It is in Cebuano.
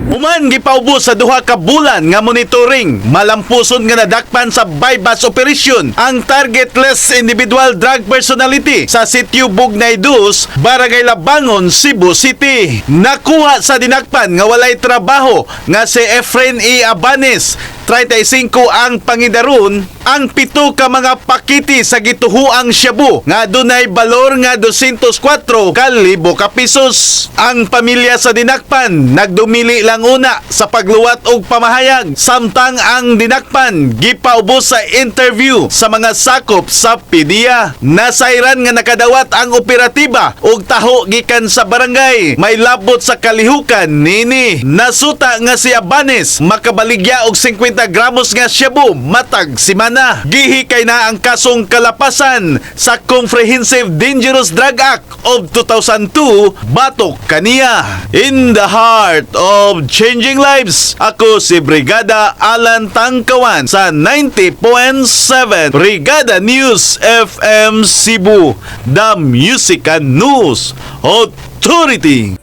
Human gipaubos sa 2 ka bulan nga monitoring, malampuson nga nadakpan sa buy-bust operation ang targetless individual drug personality sa Sitio Bugnay Dus, Barangay Labangon, Cebu City. Nakuha sa dinakpan nga walay trabaho nga si Efren E. Abanes, 35 ang pangidaron, ang 7 ka mga pakiti sa gituhuang shabu nga dunay balor nga 204 ka libo ka pesos. Ang pamilya sa dinakpan nagdumili lang una sa pagluwat og pamahayag, samtang ang dinakpan gipaubos sa interview sa mga sakop sa PDEA. Nasayran nga nakadawat ang operatiba og taho gikan sa barangay may labot sa kalihukan nini. Nasuta nga si Abanes makabaligya og 50 gramos nga shabu matag simana. Gihikay na ang kasong kalapasan sa Comprehensive Dangerous Drug Act of 2002 batok kaniya. In the heart of changing lives, ako si Brigada Alan Tangkawan sa 90.7 Brigada News FM Cebu, the Music and News Authority.